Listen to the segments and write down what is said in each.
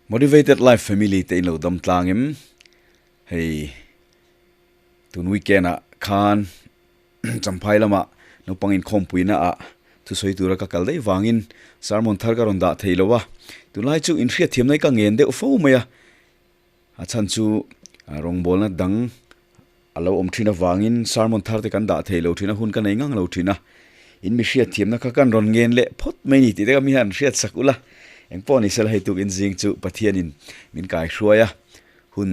Motivated Life Family te in lo dam tlang em? Hei tun weekend ah khan Champhai lamah naupang inkhawmpui na ah thusawi tura ka kal daih vangin sermon thar ka rawn dah thei lo a, tunlai chu inhriatthiam na hi ka ngen deuh fo mai a, a chhan chu rawngbawlna dang a lo awm thin avangin sermon thar te kan dah thei lo thin a, hun ka nei ngang lo thin a, in mi hriatthiamna kha kan rawn ngen leh phawt mai ni tih te kha mi hian hriat sak ula, engpawh ni sela hei tuk in zing chu Pathianin min kai hruai a, hun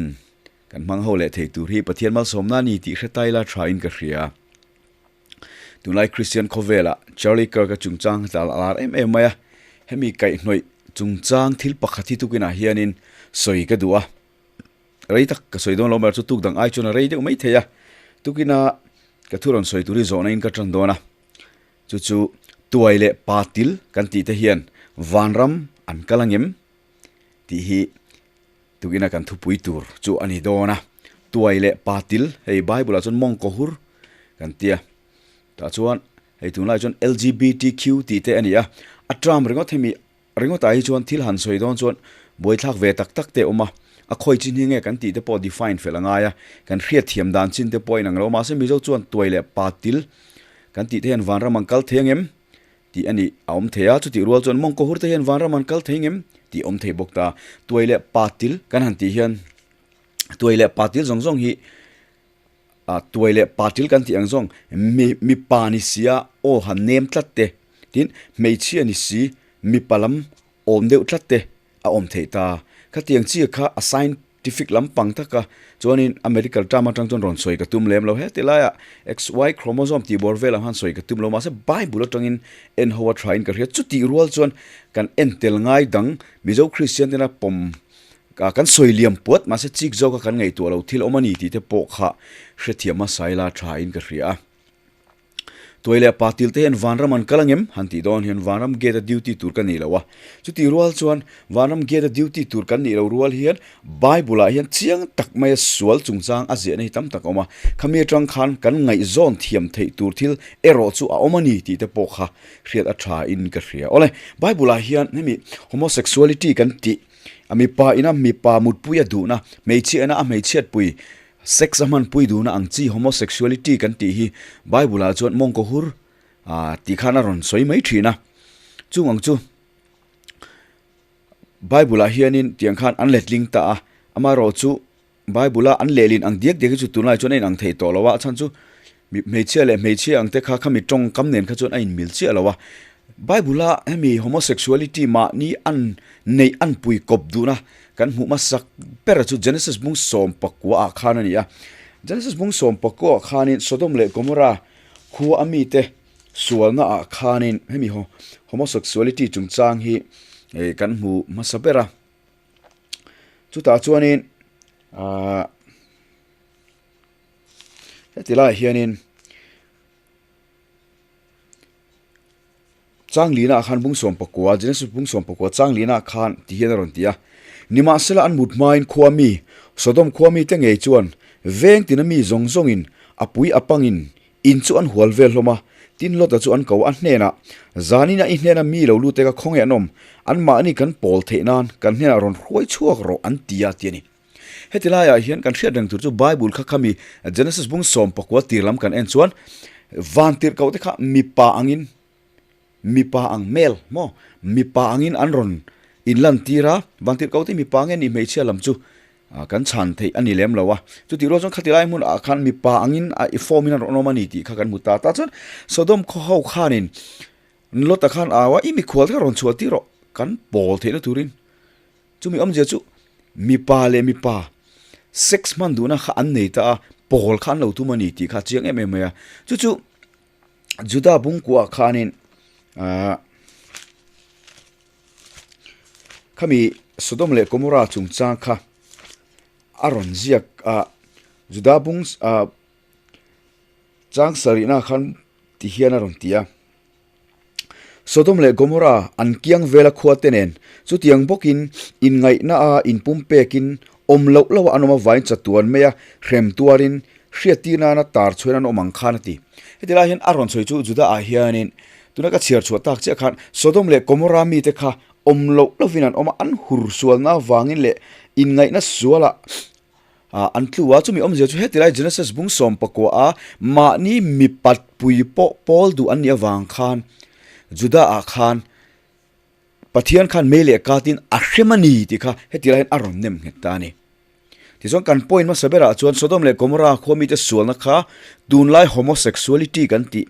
kan hmang ho leh thei tur hi Pathian malsawmna a ni tih hre tai la tha in ka hria. Tunlai Kristian khawvelah Charlie Kirk-a chungchang a tla lar em em mai a, hemi kaihhnawih chungchang thil pakhat hi tukinah hianin sawi ka duh a. Rei tak ka sawi dawn lo mai chu tuk dang ai chuan a rei deuh mai thei a, tukina ka thu rawn sawi tur hi zawhna in ka tan dawn a, chu chu tuai leh pa til kan tih te hian vanram an kal angem tih hi tukina kan thupui tur chu a ni dawn a, tuai leh pa til hei bible ah chuan mawngkaw hur kan tia tah chuan hei tunlai chuan LGBTQ tih te a ni a, a term ringawt hemi Ringawtah hi chuan thil han sawi dawn chuan buaithlak ve tak tak te a awm a, a khawi chin hi nge kan tih te pawh define fel a ngai a, kan hriatthiam dan chin te pawh a inang lo. Mahse Mizo chuan tuai leh pa til kan tih te hian vanram an kal thei angem tih a nih a awm thei a, chutih rual chuan mawngkaw hur te hian vanram an kal thei angem tih a awm thei bawk ta. Tuai leh pa til kan han tih hian tuai leh pa til zawng zawng hi A tuai leh patil kan tih ang zawng mi mipa ni si a aw han nem tlat te tin hmeichhia ni si mipa lam awm deuh tlat te a awm theih ta. Khatiang chi kha a scientific lampang tak a chuanin a medical term atang chuan rawn sawi ka tum lem lo. Heti laiah XY chromosome tih bawr vel ang han sawi ka tum lo mahse Bible atangin en ho a thain ka hria. Chutih rual chuan kan entel ngai dang Mizo Kristian tena pawm Ka kan sawi liam puat mahse chik zawka kan ngaihtuah lo thil awm a ni tih te pawh kha hrethiam hmasa ila tha in ka hria a. Tuai leh pa til te hian vanram an kal angem? Han tih dawn hian vanram gate a duty tur ka nih lo a. Chutih rual chuan vanram gate a duty tur kan nih lo rual hian Bible ah hian chiang tak maia sual chungchang a ziahna hi tam tak a awm a. Khami atang khan kan ngaihzawn thiam theih tur thil erawh chu a awm a ni tih te pawh kha hriat a tha in ka hria. Awle, Bible ah hian hemi homosexuality kan tih A mipa ina mipa mutpui a duhna, hmeichhia ina a hmeichhiatpui, sex a hmanpui duhna ang chi homosexuality kan tih hi Bible ah chuan mawngkaw hur tih khan a rawn sawi mai thin a. Chung ang chu Bible ah hianin tiang khan an letling ta a, amaherawh chu Bible a an lehlin ang diak diak hi chu tunlai chuan a inang thei tawh lo a, a chhan chu hmeichhia leh hmeichhia ang te kha khami tawngkam nen kha chuan a inmil chiah lo a. Bible a hemi homosexuality mahni an neih an pui kawp duhna kan hmuh hmasak ber chu Genesis bung 19 ah khan a ni a. Genesis bung 19 ah khanin Sodom leh Gomorrah khua a mite sualna ah khanin hemi homosexuality chungchang hi kan hmu hmasa ber a. Chutah chuanin ahh heti laiah hianin Changlina ah khan bung 19 Genesis bung 19 Changlina ah khan ti hian a rawn ti a, Nimahsela an mut hmain khua mi Sodom khua mite ngei chuan veng tina mi zawng zawngin a pui a pangin In chu an hual vel hlawm a, tin Lota chu an ko a hnenah, Zanina i hnena mi lo lut eka khawnge an awm, anmahni kan pawl theih nan kan hnenah rawn hruai chhuak rawh an ti a ti a ni. Heti laiah hian kan hriat reng tur chu Bible kha khami Genesis bung 19 tir lam kan en chuan van tirhkoh te kha mipa angin mipa ang mel maw mipa angin an rawn inlantir a, van tirhkoh te mipa nge ni hmeichhia lam chu kan chhan theih a ni lem lo a, chutih rual chuan khati lai hmunah khan mipa angin a i form in a rawn awm a ni tih kha kan hmu ta ta chuan Sodom khaw ho khanin Lota khan au a i mikhual te kha rawn chhuah tir rawh kan pawl theihna turin chumi awmzia chu mipa leh mipa sex hman duhna kha an nei ta a pawl kha an lo tum a ni tih kha a chiang em em mai a chu chu Juda bungkuah khanin ahh Khami Sodom leh Gomorrah chungchang kha a rawn ziak a, Juda bung ah chang sarihna khan ti hian a rawn ti a, Sodom leh Gomorrah an kiang vela khua te nen chutiang bawkin inngaihna a inpumpekin awm loh loh a an awm avain chatuan mai a hrem tuarin hriattir nana tar chhuain an awm ang khan a ti. Heti lai hian a rawn sawi chu Juda ah hianin Tuna ka chhiar chhuah tak chiah khan Sodom leh Gomorrah mite kha awm loh lovin an awm a, an hur sualna avangin leh inngaihna sualah an tlu a. Chumi awmzia chu heti lai Genesis bung 14 a mahni mipat pui pawh pawl duh an nih avang khan Judah ah khan Pathian khan mei leh katin a hrem a ni tih kha heti lai hian a rawn nem nghet ta a ni. Tichuan kan point hmasa berah chuan Sodom leh Gomorrah khua mite sualna kha tunlai homosexuality kan tih,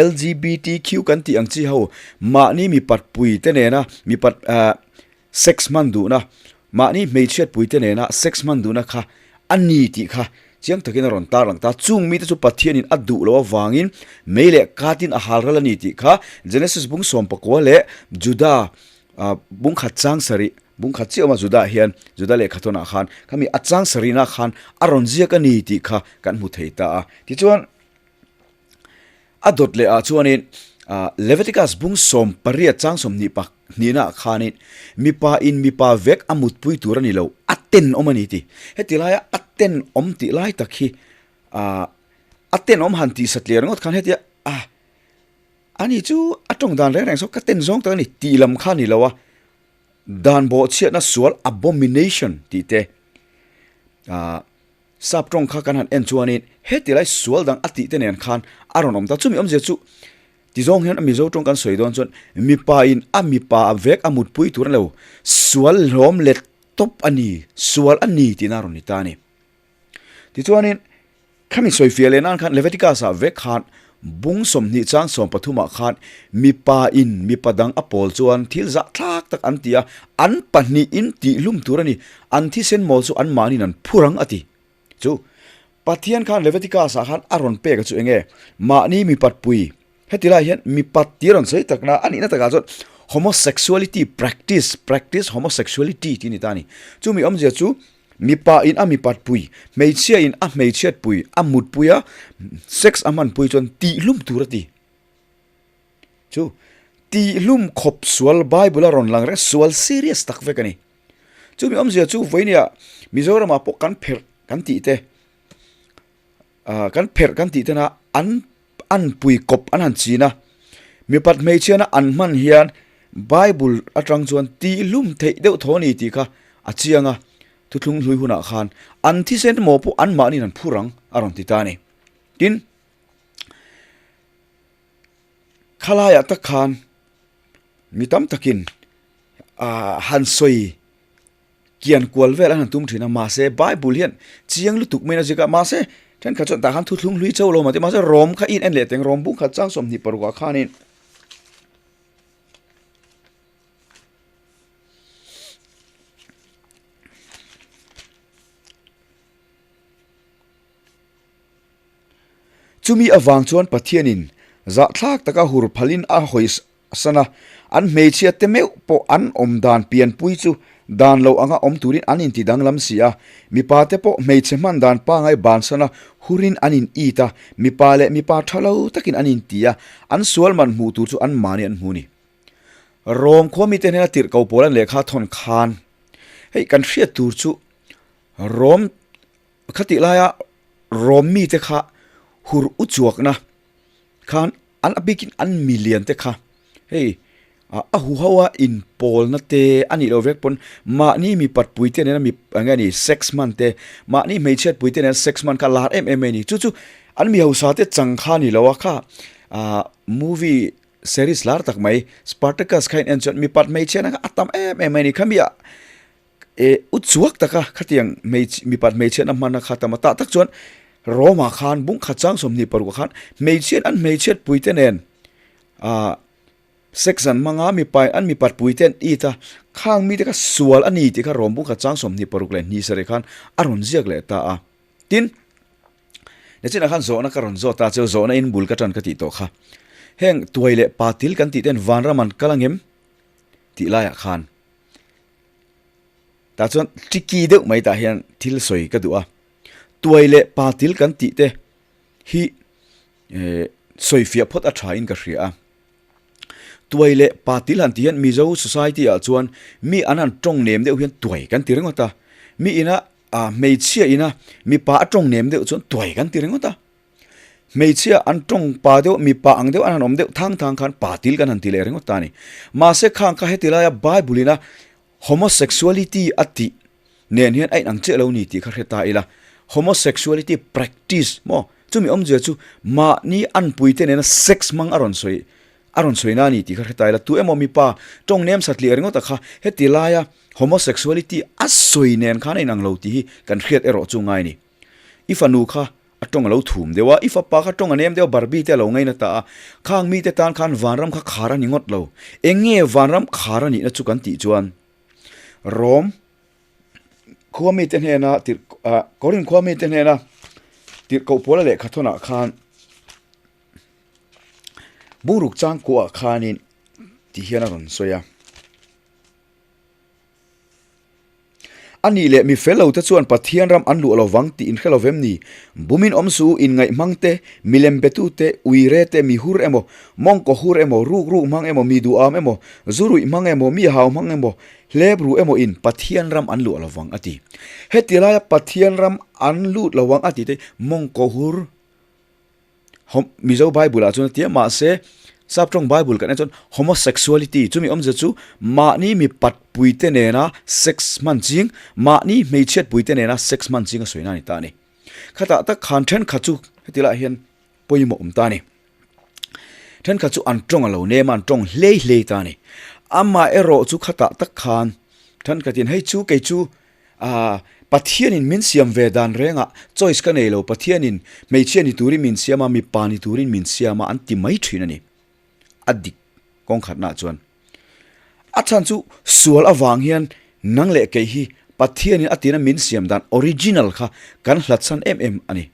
LGBTQ kan tih ang chi ho mahni mipat pui te nena mipat sex hman duhna, mahni hmeichhiat pui te nena sex hman duhna kha a ni tih kha chiang takin a rawn tarlang ta. Chung mite chu Pathianin a duh loh avangin mei leh katin a hal ral a ni tih kha Genesis bung 19 leh Juda bung khat chang sarih Bung khat chiah awm a Judah hian Judah lehkha tawnah khan khami a chang sarihna khan a rawn ziak a ni tih kha kan hmu thei ta a. Tichuan a dawt leh ah chuanin Leviticus bung 18 chang 20 pak hnihna ah khanin mipa in mipa vek a mutpui tur a ni lo, a tenawm a ni ti. Heti laia a tenawm tih lai tak hi a tenawm han tih satliah ringawt khan hetia a ani chu a tawng dan reng reng saw ka ten zawng tak a ni tih lam kha a ni lo a. Dan bawhchhiatna sual abomination tih te ah sap tawng kha kan han en chuanin heti lai sual dang a tih te nen khan a rawn awm ta. Chumi awmzia chu tizawng hian a Mizo tawng kan sawi dawn chuan mipa in a mipa a vek a mutpui tur a ni lo, sual hlawm let tawp a ni, sual a ni tihna a rawn ni ta a ni. Tichuanin Khami sawifiah leh nan khan Leviticus ah vek khan bung 20 chang 13 ah khan mipa in mipa dang a pawl chuan thil zah thlak tak an ti a, an pahnih in tih hlum tur a ni, an thisen mawl chu an mahni in an phur ang a ti. Chu Pathian khan Leviticus ah khan a rawn pek a chu enge mahni mipat pui heti lai hian mipat tih a rawn sawi tak na a nihna takah chuan homosexuality practice practice homosexuality tih a ni ta a ni. Chumi awmzia chu Mipa in a mipat pui, hmeichhia in a hmeichhiat pui, a mut pui a, sex a hman pui chuan tihhlum tur a ti. Chu tihhlum khawp sual Bible a rawn lang reng sual serious tak vek a ni. Chumi awmzia chu vawinia Mizoramah pawh kan pherh kan tih te, kan pherh kan tih tena an an pui kawp an han chin a, mipat hmeichhiana an hman hian Bible atang chuan tihlum theih deuh tho a ni tih kha a chiang a, thuthlung hlui hunah khan an thisen maw pawh anmahniin an phur ang a rawn ti ta a ni. Tin, khalaiah tak khan mi tam takin han sawi Kian kual vel an han tum thin a, mahse Bible hian chiang lutuk mai in a ziak a, mahse thenkhat chuan tah khan thuthlung hlui chauh lo mah te, mahse Rom kha in en leh teng, Rom bung khat chang 26 ah khanin Chumi avang chuan Pathianin zahthlak taka hur phalin a hawi san a, an hmeichhia te meuh pawh an awm dan pianpui chu dan lo anga awm turin an inti danglam si a, mipa te pawh hmeichhe hman dan pangai bansan a hurin an in it a, mipa leh mipa tha lo takin an inti a, an sual man hmuh tur chu an mahni an hmu ni. Rom khua mite hnena tirh ko pawl an lehkha thawn khan hei kan hriat tur chu Rom khatih laia Rom mite kha hur u chuakna khan An a bikin an milian te kha hei a huho a inpawlna te a nih loh vek pawn mahni mipat pui te nena mi eng nge ni sex hman te mahni hmeichhiat pui te nena sex hman kha lar em em mai a ni. Chu chu an mi hausa te chang kha a ni lo a kha ah movie series lar tak mai Spartacus kha in en chuan mipat hmeichhiatna kha a tam em em mai a ni. Khami ah Eh u chuak taka khatiang hmeichhe mipat hmeichhiatna hmanna kha tam a tah tak chuan Rome-ah khan bung khat chang 26 ah khan hmeichhiat an hmeichhiat pui te nen ah sex an hmang a mipa an mipat pui te an it a khang mite kha sual a ni tih kha Rome bung khat chang 26 leh hnih sarih khan a rawn ziak leh ta a tin Nichinah khan zawhna ka rawn zawt ta cheu zawhna in bul ka tan ka tih tawh kha heng tuai leh patil kan tih ten vanram an kal angem tih laiah khan Tah chuan tricky deuh mai tah hian thil sawi ka duh a, tuai leh pa til kan tih te hi eh sawi fiah phawt a tha in ka hria a. Tuai leh pa til han tih hian Mizo society ah chuan mi an han tawng nem deuh hian tuai kan ti ringawt a, mi ina ah hmeichhia ina mipa a tawng nem deuh chuan tuai kan ti ringawt a. Hmeichhia an tawng pa deuh, mipa ang deuh an han awm deuh thang thang khan pa til kan han ti leh ringawt ta a ni. Mahse khang kha heti laia Bible ina homosexuality a tih nen hian a inang chiah lo ni tih kha hre ta ila. Homosexuality practice maw? Chumi awmzia chu mahni anpuite nena sex hmang a rawn sawi a rawn sawi na a ni tih kha hre ta ila. Tu emaw mipa tawng nem satliah ringawt a kha heti laia homosexuality a sawi nen khan a inang lo tih hi kan hriat erawh chu ngai a ni. I fanu kha a tawng a lo thum deuh a, i fapa kha tawng a nem deuh a, Barbie te a lo ngaina ta a, khang mite tan khan vanram kha khar a ni ngawt lo. Eng nge vanram khar a nihna chu kan tih chuan Rom khua mite hnena tirh ah Korin khua mite hnena tirhkoh pawl a lehkha thawnah khan bungruk changkuah khanin ti hian a rawn sawi a. A nih leh mi fel lote chuan Pathian ram an luh lo vang tih in hre lo vem ni? Bumin awm su, inngaih hmang te, milem betu te, uire te, mi hur emaw, mawngkaw hur emaw, ruk ruk hmang emaw, mi duham emaw, zu ruih hmang emaw, mi hau hmang emaw, hlep ruh emaw in Pathian ram an luh lo vang a ti. Heti laia Pathian ram an lut lo vang a ti te, mawngkaw hur, Mizo Bible ah chuan a ti a, mahse Saptawng Bible kan en chuan homosexuality chumi awmzia chu mahni mipat puite nena sex hman ching, mahni hmeichhiat puite nena sex hman ching a sawi na a ni ta a ni. Khatah tak khan thenkhat chu heti lai hian pawimawh awm ta a ni. Thenkhat chu an tawng a lo nem a, an tawng hlei hlei ta a ni. Amaherawh chu khatah tak khan thenkhatin hei chu kei chu Aaa, Pathianin min siam ve dan rengah choice ka nei lo, Pathianin hmeichhia ni turin min siam a, mipa ni turin min siam a an ti mai thin a ni. A dik kawngkhatnaah chuan. A chhan chu sual avang hian nang leh kei hi Pathianin a tina min siam dan original kha kan hlatsan em em a ni.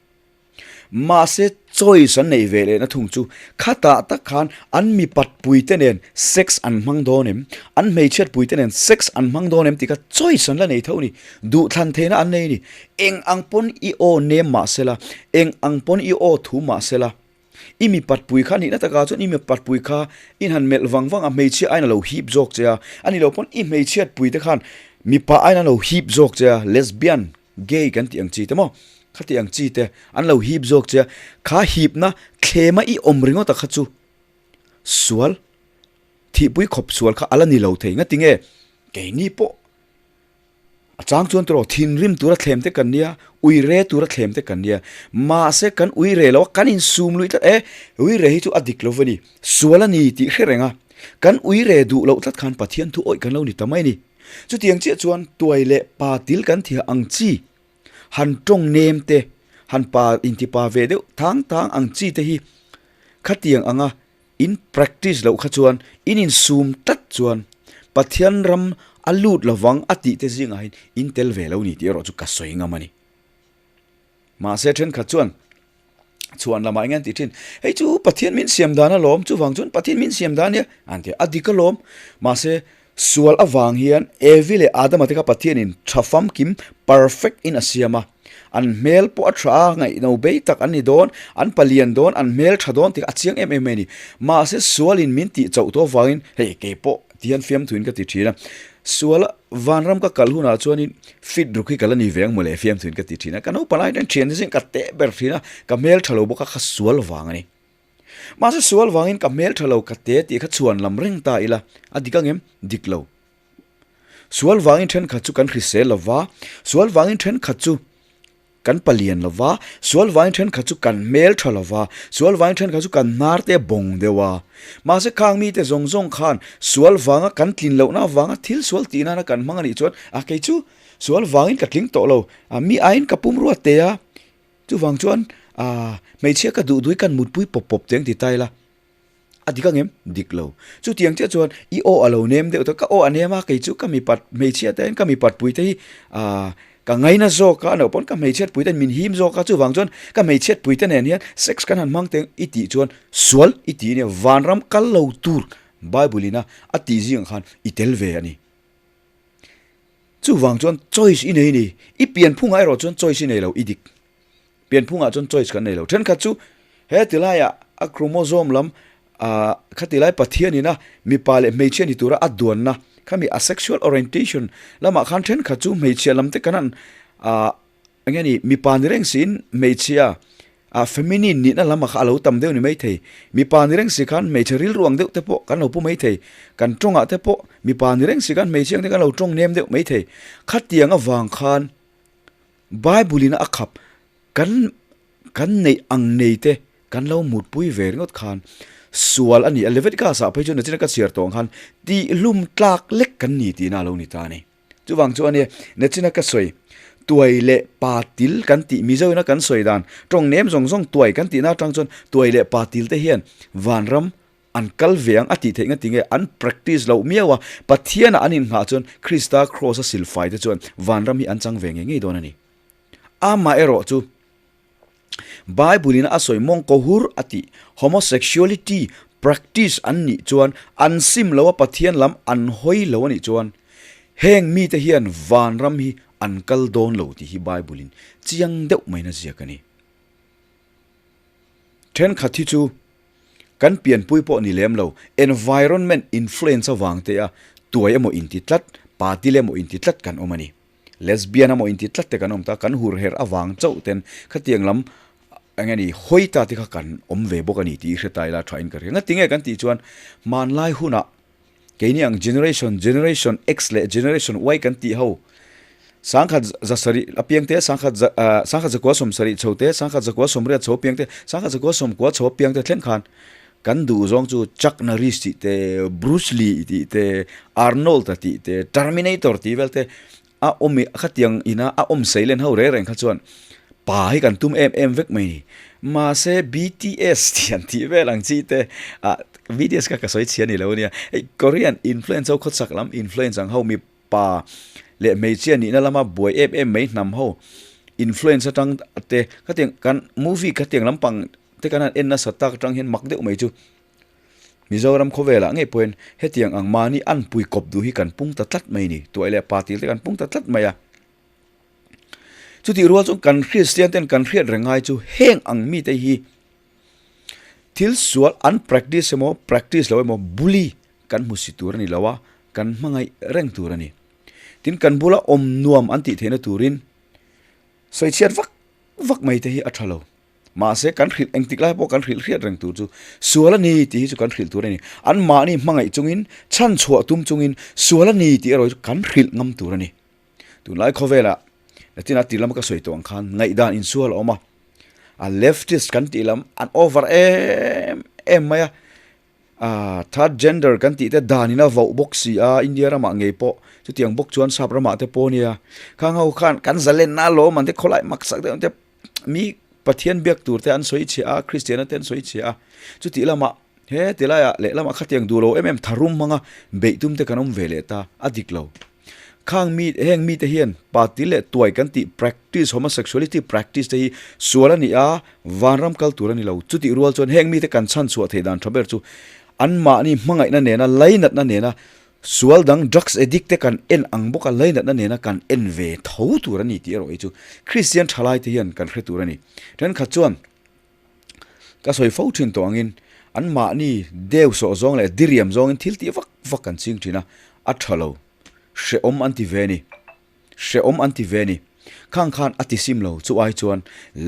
Mahse choice an neih ve lehna thung chu khatah tak khan an mipat puite nen sex an hmang dawn em? An hmeichhiat puite nen sex an hmang dawn em tih kha choice an la nei tho a ni. Duhthlan theihna an nei a ni. Eng ang pawn i aw nem mah sela, eng ang pawn i aw thu mah sela, i mipat pui kha nihna takah chuan i mipat pui kha in han melh vang vang a, hmeichhia aiin a lo hip zawk che a, a ni lo pawn i hmeichhiat puite khan mipa aiin an lo hip zawk che a, lesbian, Gay kan tih ang chi te maw? Khati ang chi te an lo hip zawk che a, kha hipna thlema i awm ringawt a kha chu sual, thihpui khawp sual kha a la ni lo thei. Ngati nge? Keini pawh a chang chuan tawh thinrim tura thlem te kan nia, ui re tura thlem te kan nia. Mahse kan ui re lo a, kan insum luih tlat e, ui re hi chu a dik lo va ni, sual a ni tih hre reng a, kan ui re duh loh tlat khan Pathian thu awih kan lo ni ta mai a ni. Chutiang chiah chuan tuai leh pa til kan thiah ang chi, han tawng nem te, han pa inti pa ve deuh thang thang ang chi te hi khatiang anga in practice loh kha chuan in insum tlat chuan Pathian ram a lut lovang a tih te zingah hian in tel ve lo ni tih erawh chu ka sawi ngam a ni. Mahse thenkhat chuan chhuan lamah eng an ti thin, hei chu Pathian min siam dan alawm, chuvang chuan Pathian min siam dan nia an ti a, a dik alawm. Mahse sual avang hian Evi leh Adama te kha Pathianin tha famkim, perfect, in a siam a, an hmel pawh a tha a, ngaihno bei tak an ni dawn, an palian dawn, an hmel tha dawn tih kha a chiang em em mai a ni. Mahse sualin min tih chauh tawh avangin hei kei pawh ti hian fiamthuin ka ti thin a, suala vanram ka kal hunah chuanin fit ruk hi ka la ni ve ang mawle fiamthuin ka ti thin a, ka naupang lai atang thiante zing ka teh ber thin a, ka hmel tha lo bawk a kha sual vang a ni. Mahse sual vangin ka hmel tha lo ka te tih kha chhuan lam reng ta ila, a dik ang em? Dik lo. Sual vangin thenkhat chu kan hrisel lo va, sual vangin thenkhat chu Kan palian lo va, sual vain thenkhat chu kan hmel tha lo va, sual vain thenkhat chu kan hnar te bawng deuh a. Mahse khang mite zawng zawng khan sual vanga kan tlin lohna avanga thil sual tih nana kan hmang a nih chuan a kei chu sual vangin ka tling tawh lo, a mi aiin ka pum ruat teh a, chuvang chuan a hmeichhia ka duh duh hi kan mutpui pawp pawp teh ang ti ta ila. A dik angem? Dik lo. Chutiang chiah chuan i aw a lo nem deuh ta, ka aw a nem a, kei chu ka mipat hmeichhia te hian ka mipat pui te hi aah ka ngaina zawk a, a loh pawn ka hmeichhiat pui ten min him zawk a, chuvang chuan ka hmeichhiat pui te nen hian sex kan han hmang teng i tih chuan sual i tih nia, vanram kal lo tur Bible ina a tih zingah khan i tel ve a ni. Chuvang chuan choice i nei a ni, i pianphungah erawh chuan choice i nei lo, i dik. Pianphungah chuan choice kan nei lo. Thenkhat chu he tilaiah a chromosome lam ah khatilai Pathianin a mipa leh hmeichhia ni tura a duanna khami a sexual orientation lamah khan thenkhat chu hmeichhia lam te kan han ah eng nge ni mipa ni reng siin hmeichhia. A feminine nihna lam ah kha a lo tam deuh ni maithei. Mipa ni reng si khan hmeichhe rilru ang deuh te pawh kan lo pu maithei. Kan tawngah te pawh mipa ni reng si khan hmeichhe ang te kan lo tawng nem deuh maithei. Khatiang avang khan Bible in a khap kan kan neih ang nei te kan lo mutpui ve ringawt khan sual a ni a. Leviticus ah phei chuan nachina ka chhiar tawh ang khan tihlum tlak lek kan ni tihna a lo ni ta a ni. Chuvang chu a nia, nachina ka sawi, tuai leh pa til kan tih Mizo ina kan sawi dan, tawng nem zawng zawng tuai kan tihna atang chuan tuai leh pa til te hian vanram an kal ve ang a tih theih nga tinge an practice loh miau a, Pathian ah an inngah chuan Krista kraws a silfai te chuan vanram hi an chang ve ngei ngei dawn a ni. Amaherawh chu Bible in a sawi mawngkaw hur a tih homosexuality practice an nih chuan an sim lo a Pathian lam an hawi lo a nih chuan heng mite hian vanram hi an kal dawn lo tih hi Bible in chiang deuh mai na ziak a ni. Thenkhat hi chu kan pianpui pawh ni lem lo environment influence avang te a tuai emaw inti tlat, patil emaw inti tlat kan awm a ni. Lesbian emaw inti tlat te kan awm ta, kan hur herh avang chauh ten khatiang lam eng nge ni hawi ta te kha kan awm ve bawk a ni tih i hre ta ila tha in ka hria. Ngatinge kan tih chuan hmanlai hunah keini ang generation, generation X leh generation Y kan tih ho sangkhat zasarih apiang te, sangkhat sangkhat zakua sawmsarih chho te, sangkhat zakua sawmriat chho apiang te, sangkhat zakua sawmkua chho apiang te thleng khan Kan duh zawng chu Chuck Norris tih te, Bruce Lee tih te, Arnold a tih te, Terminator tih vel te a awm i khatiang ina a awm sei len ho reng reng kha chuan pa hi kan tum em em vek mai ni. Mahse BTS tih an tih vel ang chi te ah BTS kha ka sawi chhia ni lo ania. Hei Korean influence ho khawchhak lam influence ang ho mipa leh hmeichhia nihna lama buai em em mai hnam ho influence atang te khatiang kan movie khatiang lampang te kan han en nasa tak atang hian mak deuh mai chu Mizoram khawvelah ngei pawhin hetiang ang mahni an pui kawp duh hi kan pung ta tlat mai ni tuai leh pa til te kan pung ta tlat mai a. Chutih rual chuan kan Kristian ten kan hriat reng ngai chu heng ang mite hi thil sual an practice emaw practice lo emaw bully kan hmu si tur a ni lo a, kan hmangaih reng tur a ni. Tin kan bula awm nuam an tih theihna turin sawichhiat vak vak mai te hi a tha lo. Mahse, kan hrilh engtik lai pawh kan hrilh hriat reng tur chu sual a ni tih hi chu kan hrilh tur a ni. Anmahni hmangaih chungin, chhanchhuah tum chungin sual a ni tih erawh hi chu kan hrilh ngam tur a ni. Tunlai khawvelah Latin-a tir lama ka sawi tawh ang khan ngaihdan insual a awm a. A leftist kan tih lam an over em em mai a. Ah, third gender kan tih te danin a voh bawk si a, India ramah ngei pawh chutiang bawk chuan sap ramah te pawh nia. Khang ho khan kan zalenna alawm an te khawlai maksak deuh ang te mi Pathian biak tur te an sawi chhiah a, Kristiana te an sawi chhiah a. Chutih lamah he tilaiah lehlamah khatiang duh lo em em tharum hmanga beih tum te kan awm ve leh ta, a dik lo. Khang mi, heng mite hian pati leh tuai kan tih practice, homosexuality practice te hi sual a ni a, vanram kal tur a ni lo. Chutih rual chuan heng mite kan chhan chhuah theih dan tha ber chu anmahni hmangaihna nena, lainatna nena, sual dang drugs addict te kan en ang bawk a, lainatna nena kan en ve tho tur a ni tih erawh hi chu Kristian thalai te hian kan hre tur a ni. Thenkhat chuan ka sawi fo thin tawh angin anmahni deu sawh zawng leh diriam zawngin thil tih vak vak kan ching thin a, a tha lo. Hrehawm an ti ve a ni. Hrehawm an ti ve a ni. Khang khan a ti sim lo chu ai chuan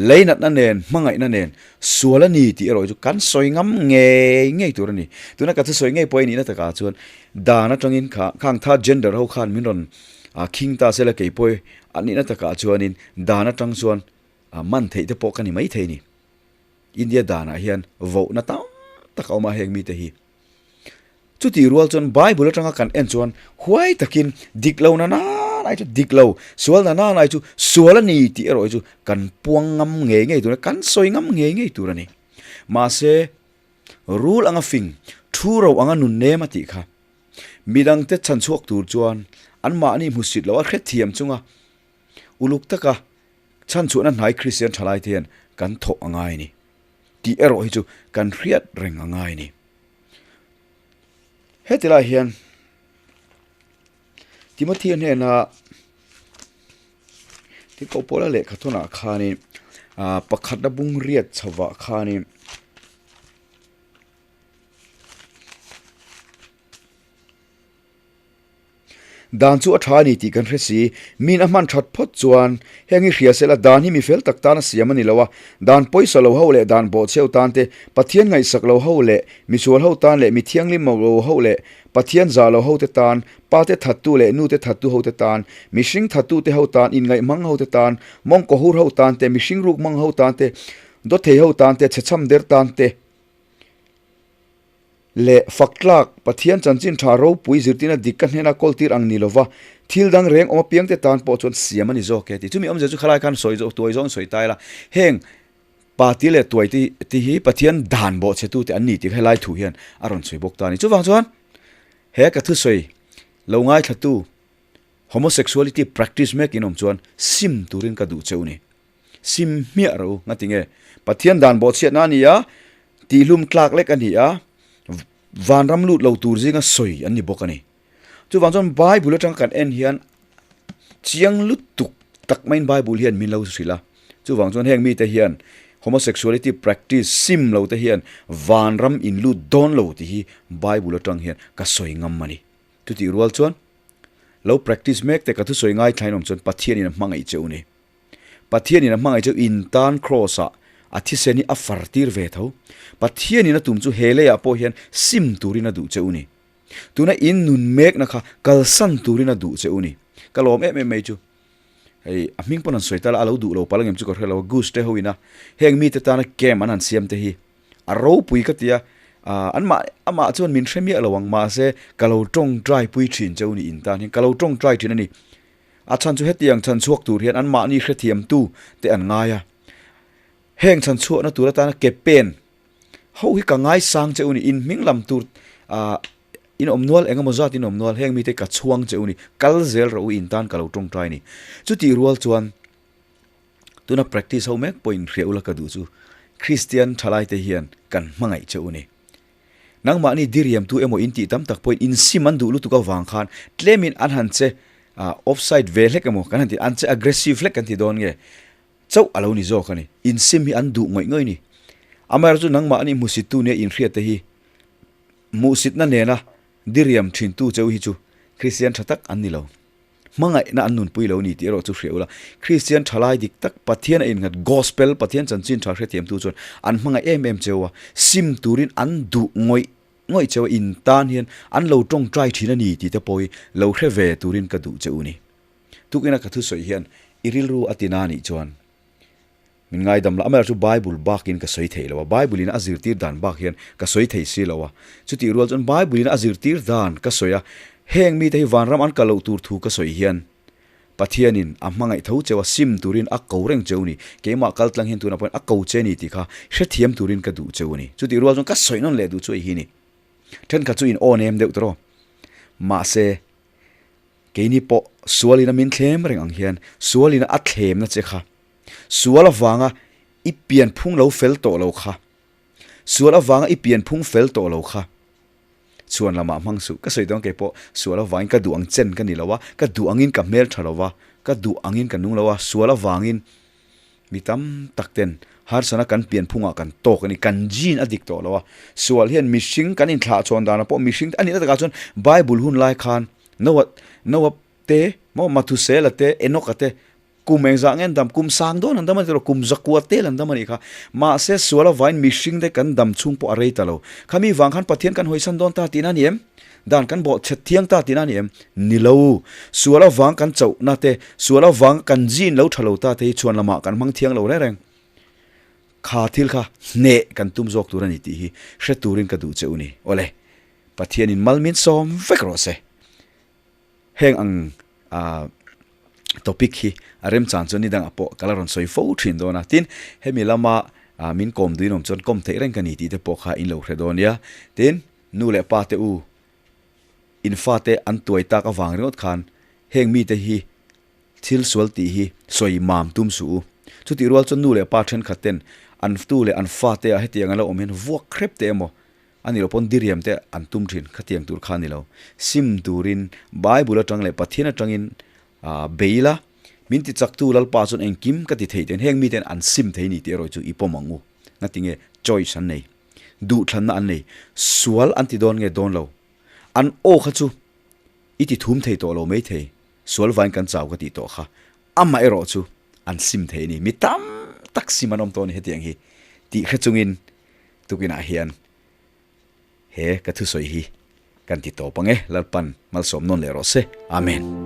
leinatna nen, hmangaihna nen sual a ni tih erawh chu kan sawi ngam ngei ngei tur a ni. Tuna ka thusawi ngei pawh a nihna takah chuan dan atangin kha khang third gender ho khan min rawn khing ta sela kei pawh a nihna takah chuanin dan atang chuan man theih te pawh ka ni maithei a ni. India danah hian vohna tam tak a awm a heng mite hi. Chutih rual chuan Bible atanga kan en chuan huai takin dik lo na nanai chu dik lo, sual na nanai chu sual a ni tih erawh hi chu kan puang ngam ngei ngei tur a ni, kan sawi ngam ngei ngei tur a ni. Mahse, rul anga fing, thu ro anga nun nem a tih kha midangte chhanchhuak tur chuan anmahni hmusit loh a hrethiam chunga uluk taka chhanchhuahna hnai Kristian thalaite hian kan thawh a ngai a ni tih erawh hi chu kan hriat reng a ngai a ni. Heti lai hian Timothy-a hnena Tiko Paula lehkha thawnah khanin ah pakhatna bung riat chhovah khanin Dan chu a tha a ni tih kan hre si. Min a hman that phawt chuan heng hi hria sela dan hi mi fel tak tan a siam a ni lo a, dan pawisa lo ho leh dan bawhchheu tan te, Pathian ngaihsak lo ho leh misual ho tan leh mi thianghlim lo ho leh Pathian zah lo ho te tan, pa te thattu leh nu te thattu ho te tan, mihring thattu te ho tan, inngaihmang ho te tan, mawngkaw hur ho tan te, mihring ruk mang ho tan te, dawthei ho tan te, chhechham der tan te leh fak tlak Pathian chanchin tha ropui zirtirna dik ka hnena kawltir ang ni lova thil dang reng awm apiang te tan pawh chuan siam a ni zawk e tih. Chumi awmzia chu khalai khan sawi zawh tuai zawng sawi ta ila heng Pa ti leh tuai ti ti hi Pathian dan bawhchhetu te an ni tih helai thu hian a rawn sawi bawk ta a ni. Chuvang chuan he ka thusawi lo ngaithlatu homosexuality practice mek in awm chuan sim turin ka duh cheu ni. Sim hmiah ro ngati nge Pathian dan bawhchhiatna a ni a, tihlum tlak lek a ni a, vanram lut lo tur zinga sawi an ni bawk a ni. Chuvang chuan Bible atanga kan en hian chiang lutuk tak maiin Bible hian min lo hrilh a. Chuvang chuan heng mite hian homosexuality practice sim lo te hian vanram in lut dawn lo tih hi Bible atang hian ka sawi ngam a ni. Chutih rual chuan lo practice mek te ka thusawi ngaithlain awm chuan Pathianin a hmangaih che u ni. Pathianin a hmangaih chu in tan Kraws ah a thisen hi a far tir ve tho. Pathianin a tum chu he leiah pawh hian sim turin a duh che u ni. Tuna in nun mekna kha kalsan turin a duh che u ni. Ka lawm em em mai chu. Hei a hming pawn han sawi ta la, a lo duh lo palh angem chu ka hre lo a, Goose te ho ina heng mite tana camp an han siam te hi a ropui ka ti a, anmah amah chuan min hre miah lo ang mahse ka lo tawngtai pui thin che u ni in tan hian ka lo tawngtai thin a ni. A chhan chu hetiang chhan chhuak tur hian anmahni hrethiamtu te an ngai a. Heng chhan chhuahna tur atana ke pen Ho hi ka ngaisang che u ni, in hming lam tur ah in awm nual eng emaw zat in awm nual, heng mite ka chhuang che u ni, kal zel rawh u in tan ka lo tawngtai ni. Chutih rual chuan tuna practice ho mek pawhin hriah ula ka duh chu Kristian thalai te hian kan hmangaih che u ni. Nangmahni diriam tu emaw in tih tam tak pawhin in sim an duh lutuk avang khan tlemin an han che ah offside ve hlek emaw kan han ti an che aggressive hlek kan ti dawn nge Chauh a lo ni zawk a ni. Insim hi an duh ngawih ngawih ni. Amaherawhchu nangmahni hmusittu nia inhriatte hi hmuhsitna nena diriam thintu cheu hi chu Kristian tha tak an ni lo. Hmangaihna an nunpui lo ni tih erawh chu hria ula. Kristian tha lai dik tak Pathian a innghat Gospel, Pathian chanchin tha hrethiamtu chuan an hmangaih em em cheu a, sim turin an duh ngawih ngawih cheu a, in tan hian an lo tawngtai thin a ni tih te pawh hi lo hre ve turin ka duh che u ni. Tukina ka thusawi hian i rilru a tina anih chuan min ngaidam la, amaherawhchu Bible bakin ka sawi thei lo a, Bible in a zirtir dan bak hian ka sawi thei si lo a, chutih rual chuan Bible in a zirtir dan ka sawi a, heng mite hi vanram an kal loh tur thu ka sawi hian Pathianin a hmangaih tho cheu a, sim turin a ko reng cheu ni, keimah kal tlang hian tunah pawhin a ko che ni tih kha hrethiam turin ka duh cheu a ni. Chutih rual chuan ka sawi nawn leh duh chu ei hi ni. Thenkhat chu in aw nem deuh tawh, mahse Keini pawh sualin a min thlem reng ang hian sualin a thlemna che kha, sual avanga i pianphung lo fel tawh lo kha, sual avanga i pianphung fel tawh lo kha chhuan lamah hmang suh. Ka sawi dawn kei pawh sual avangin ka duh ang chen ka ni lo a, ka duh angin ka hmel tha lo va, ka duh angin ka nung lo a, sual avangin mi tam tak ten harsana kan pianphungah kan tawk a ni, kan gene a dik tawh lo a, sual hian mihring kan inthlahchhawn danah pawh mihring te a nihna takah chuan Bible hun lai khan Noah, Noah te, maw Mathusela te, Enoch-a te, kum engzah nge an dam? Kum sang dawn an dam a ni tawh lo, kum zakua tel an dam a nih kha. Mahse, sual avain mihring te kan dam chhung pawh a rei ta lo. Khami vang khan Pathian kan hawisan dawn ta tihna a ni em? Dan kan bawh chhet thiang ta tihna a ni em? Ni lo. Sual avang kan chauhna te, sual avang kan gene lo tha lo ta te hi chhuan lamah kan hmang thiang lo reng reng. Kha thil kha hneh kan tum zawk tur a ni tih hi hre turin ka duh che u ni. Awle. Pathianin mal min sawm vek rawh se. Heng ang topic hi a remchan chuan nidangah pawh ka la rawn sawi fo thin dawn a. Tin, hemi lama min kawm duin awm chuan kawm theih reng ka ni tih te pawh kha in lo hre dawn nia. Tin, nu leh pa te u, in fate an tuai tak avang ringawt khan heng mite hi thil sual tih hi sawi mam tum suh u. Chutih rual chuan nu leh pa thenkhat ten an tu leh an fate ah hetiang an lo awm hian vuak hrep teh emaw A ni lo pawn diriam te an tum thin khatiang tur kha a ni lo. Sim turin Bible atang leh Pathian atangin bei ila, min ti chaktu Lalpa chuan engkim ka ti thei ten heng miten an sim thei ni tih erawh chu i pawm ang u. Ngatinge choice an nei, duhthlanna an nei, sual an ti dawn nge dawn lo. An aw kha chu. I ti thum thei tawh lo mai thei, sual vain kan chau ka tih tawh kha. Amaherawh chu an sim thei a ni. Mi tam tak sim an awm tawh a ni hetiang hi tih hre chungin tukinah hian he ka thusawi hi kan ti tawp ang e. Lalpan malsawm nawn leh rawh se. Amen.